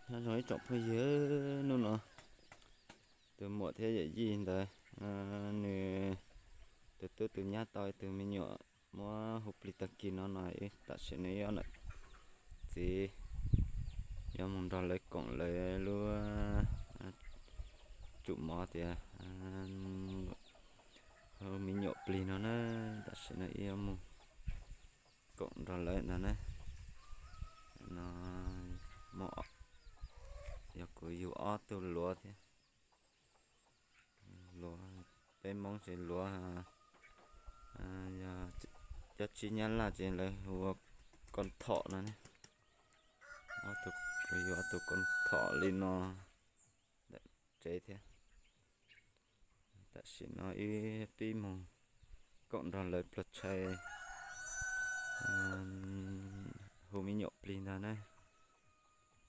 Nyob zoo ib tsoom phooj ywg, hnub no tus muam thiab yawm yij ntawd, nws tus tub tus nyab tau tus me nyuam muab hu plig tag kis no no, tam sim no ib ob niam txiv yuav mus nrog lawv koom lawv lub tsum mov tias hu me nyuam plig no na. Tam sim no ib mus koom nrog lawv ntag na. No muaj, yog kuv yug ob tug luav thiab. Luav, peb Hmoob ces luav, yog cov tsib nyab laj ces lawv hu ua koj thom no ne. Ob tug, kuv yug ob tug koj thom li no ntawm tsev thiab. Tam sim no wb pib mus koom nrog lawv pluag tshais hu me nyuam plig ntag na.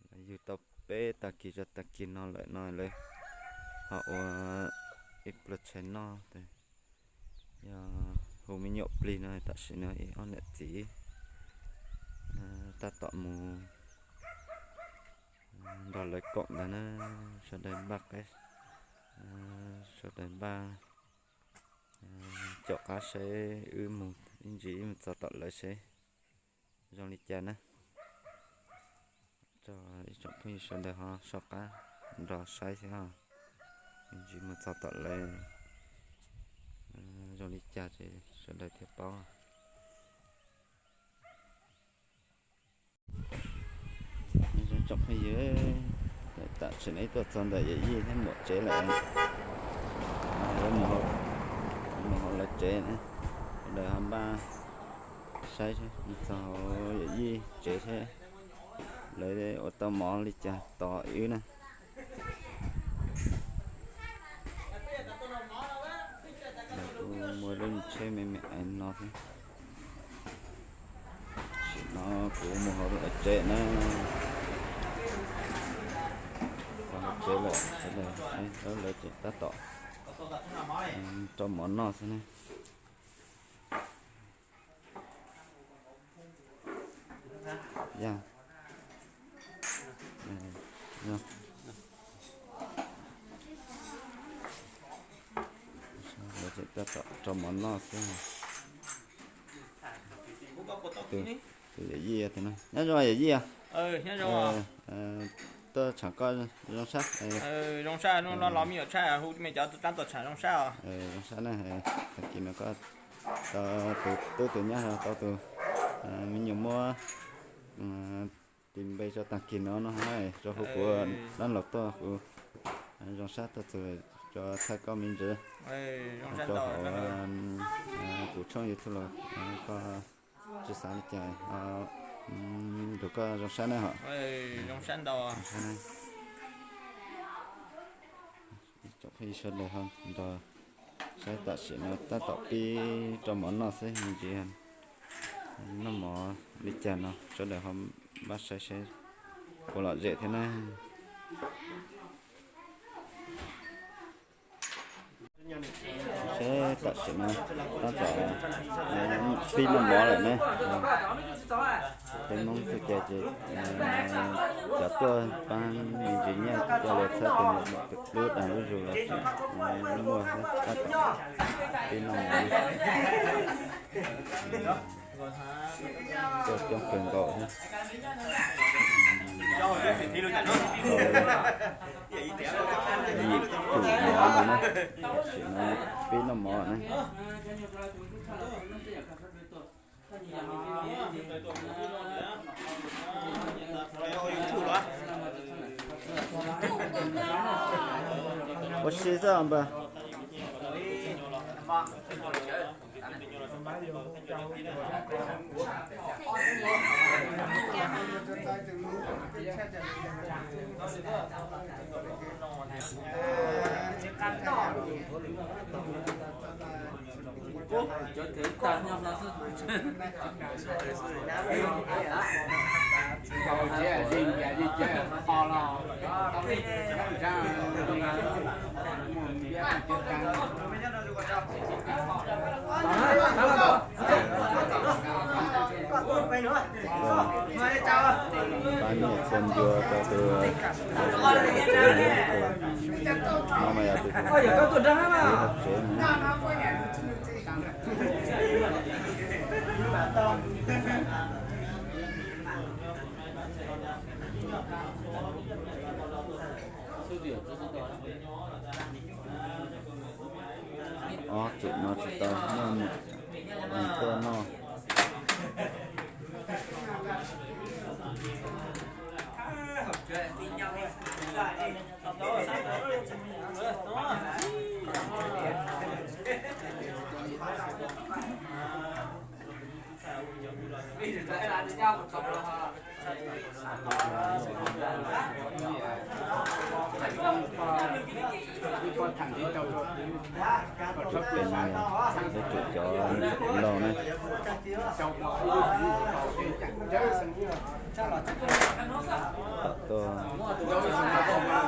Lawv yug tau peb tag kis rau tag kis no lawm no lawv ho ua ib pluag tshais noj, yog hu me nyuam plig no. Tam sim no ib ob niam txiv tab tom mus nrog lawv koom ntawd na. Sawv daws npaj qaib, sawv daws npaj caum qab saib wb mus ib ntsis wb mus txog tom lawv seb zoo li cas na. Tso ib tsoom phooj ywg sawv daws ho soj qab nrog saib thiab os. Ib ntsis mus txog tom lawv zoo li cas ces sawv daws thiaj paub. Tsoom phooj ywg, tam sim no wb tuaj txog ntawm yawm yij thiab muam tsev lawm. Lawv mus hauv lawv tsev na, sawv daws ho npaj saib mus txog hauv yawm yij tsev seb lawv ua tau mov li cas tos wb na. Lawv kuj muaj lub tsheb me me no thiab. Tam sim no kuv mus hauv lawv tsev na. Txog hauv tsev lawm, lawv tsev tab tom rau mov noj xwb na. Lawv tsev tab tom rau mov noj xwb. Tus yawm yij, nyob zoo yawm yij. Tuaj tsham koj zoo sab. Zoo sab, hnub no los me nyuam tshaj hu me cov tab tom tsham zoo sab os. Zoo sab na, tag kis no koj tau tus tub tus nyab tau tus me nyuam muab tis npe tso tag kis no no, tso hu kuv dab laug tuaj, kuv zoo sab tuaj txug tso thaij koj me ntsis, tso hauv kuv tshooj YouTube los koj tsis xav li cas, nrug koj zoo sab na hos. Tsoom phooj ywg sawv daws ho nrog saib, tam sim no tab tom pib rau mov noj xwb, me ntsis noj mov li cas no sawv daws ho npaj saib seb puas lom zem thiab na. Seb tam sim no tab tom pib noj mov lawm ne. Peb Hmoob txuj cai ces cov tuaj pab me ntsis nyiaj tuaj los txhawb tus lub dag lub zug los tseem muaj thiab, tab tom pib noj mov. Tuaj coob kawg nkaus thiab. Yim tus mov no na, tam sim no pib noj mov na. Ua si xwb npawg. Pab nyiaj txhua ncua rau tus, no mas yog tus txiv hauv tsev no. Ob tsev no tsis tau muaj mus tuaj noj. Tus pem no yog tus tswv cov lauj na. Tom tuaj coob kawg nkaus, lom zem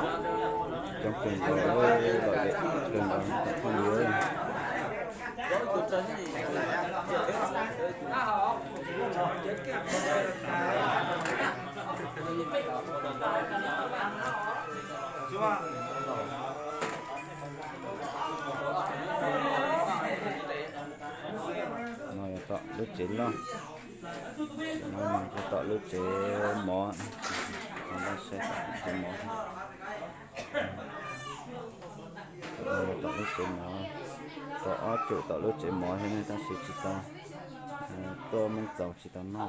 kawg nkaus tom phooj ywg. No yog tom lub tsev loj, no yog tom lub tsev mov, saib tom lub tsev mov. Tom lub tsev mov, tom ob tug tom lub tsev mov thiab ne, tab sis tsis tau tuaj, Hmoob txaus tsis tau noj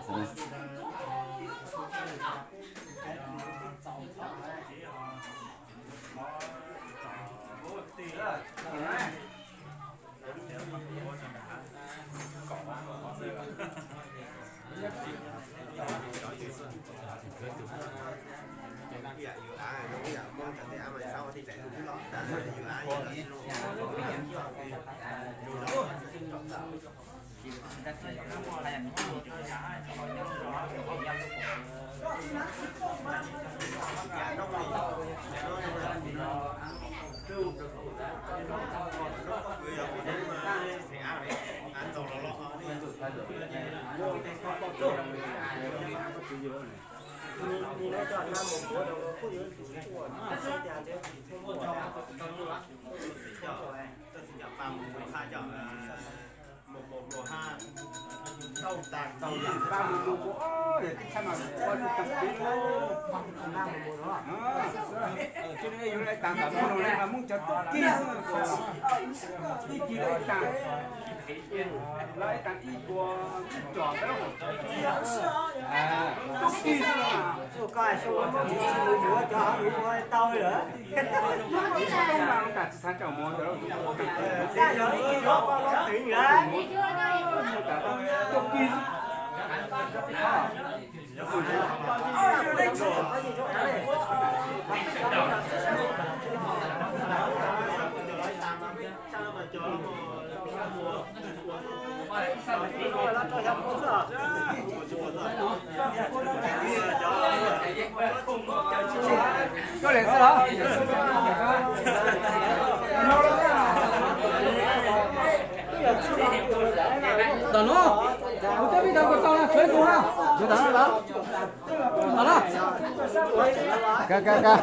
xwb na.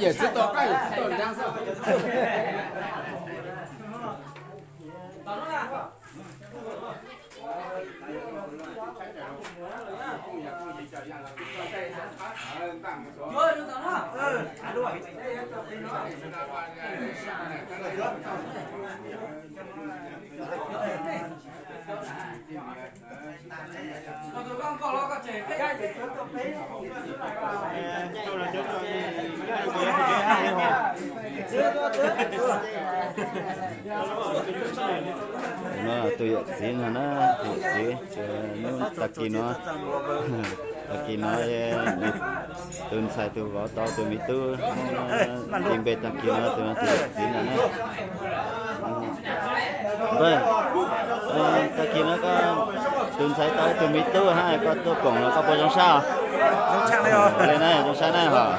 Yawm txiv tos koj, yawm txiv tos nrab xwb. No tus yawm txiv no na, tus yawm txiv, hnub tag kis no, tag kis no tus ntxhais tus vauv tau tus me tub, tis npe tag kis no tus no tus yawm txiv no na. Tag kis no koj tus ntxhais tau tus me tub hab, koj tuaj koom los koj puas zoo sab? Zoo sab na, zoo sab na hos.